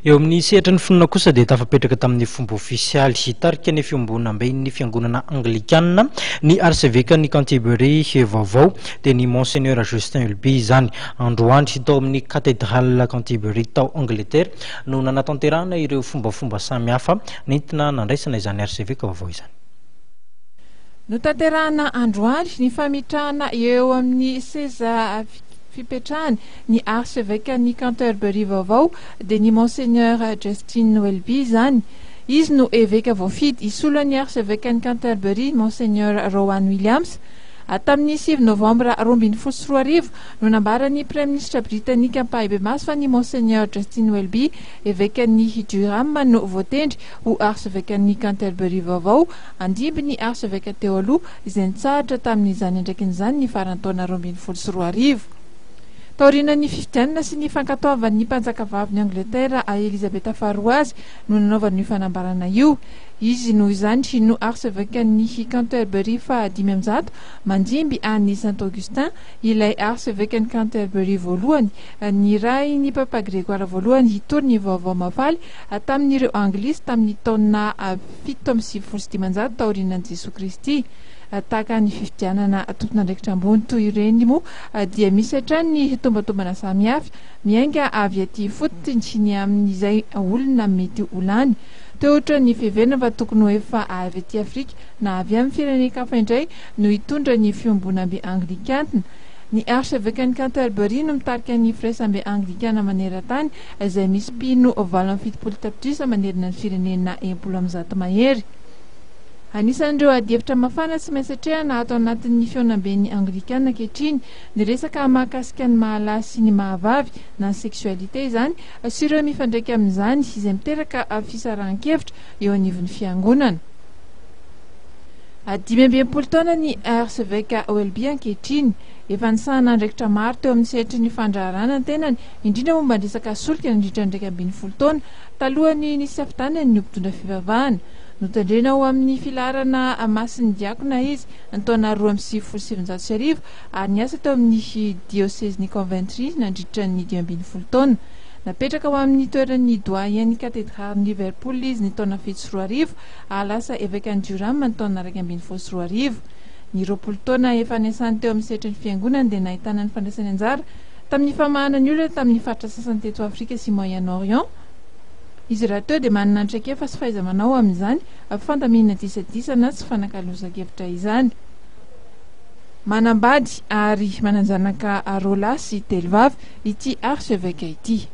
Eo amin'ny sehatry ny finoana kosa dia tafapetraka tamin'ny fomba ofisialy hitarika ny fiombonamben'ny fiangonana anglikana ny arsevekan'i Canterbury vaovao dia ny Monseigneur Justin Welby izany. Androany tao amin'ny Cathedrale Canterbury tao Angleterre no nanatanterahana ireo fombafomba samihafa nentina nandraisana izany arseveka vaovao izany. Notanterahana androany ny fametrahana eo amin'ny seza fipetrahany ny arsevekan'i Canterbury vaovao dia ny Monseigneur Justin Welby izany. Izy no eveka voafidy hisolo an'ny arsevekan'i Canterbury Monseigneur Rowan Williams. Tamin'ny 9 novambra 2012 no nambaran'ny praiminisitra britanika ampahibemaso fa ny Monseigneur Justin Welby, evekan'i Durham no voatendry ho arsevekan'i Canterbury vaovao, handimby ny arseveka teo aloha izay nitsahatra tamin'izany andraikiny izany ny faran'ny taona 2012. Taorian'ny fifidianana sy ny fankatoavan'ny mpanjakavavin'i Angletera Elizabeth faharoa azy no nanaovany io fanambarana io. Izy noho izany no arsevekan'i Canterbury faha 105, mandimby an'i Saint Augustin, ilay arsevekan'i Canterbury voalohany, nirahin'ny Papa Grégoire voalohany hitory ny Vaovao Mahafaly tamin'ireo Anglisy tamin'ny taona 597 taorianan'i Jesoa Kristy. Tahaka ny fifidianana tompon'andraikitra ambony toy ireny moa dia misy hatrany ny tombatombana samihafa miainga avy aty ifotony ny amin'izay olona mety ho lany. Teo ohatra ny fiheverana fa tokony ho efa avy aty Afrika na avy amin'ny firenen-kafa indray no hitondra ny fiombonambe anglikana. Ny arsevekan'i Canterbury no mitarika ny firaisambe anglikana maneran-tany izay misy mpino 78 tapitrisa manerana ny firenena 160 mahery. Anisan'ireo adihevitra mafana tsy maintsy atrehana ato anatin'ny fihaonamben'ny anglikana ankehitriny ny resaka mahakasika ny mahalahy sy ny mahavavy na ny sexualité izany sy ireo mifandraika amin'izany izay miteraka fisarahan-kevitra eo anivon'ny fiangonana. 65 taona ny archevêque Welby ankehitriny. Efa nisahana andraikitra maro teo amin'ny sehatry ny fandraharahana ny tenany, indrindra momba ny resaka solika nandritra ny 11 taona, talohan'ny nisafidianany ny ho mpitondra fivavahana. Notendrena ho amin'ny filaharana masin'ny diakona izy ny taona 1992 ary niasa teo amin'ny diosezin'i Coventry nandritra ny 15 taona. Napetraka ho amin'ny toeran'ny doyen-n'ny katedralin'i Liverpool izy ny taona 2007 ary lasa evekan'i Durham ny taona 2011. Ny 20 taona efa niasany teo amin'ny sehatry ny fiangonana dia nahitana ny fandraisany anjara tamin'ny famahana ny olana tamin'ny faritra sasany teto Afrika sy Moyen-Orient. Izy rahateo dia manana traikefa sy fahaiza-manao amin'izany fandaminana disadisa na tsy fanakalozan-kevitra izany. Manambady ary manan-janaka roa lahy sy telo vavy ity archevêque ity.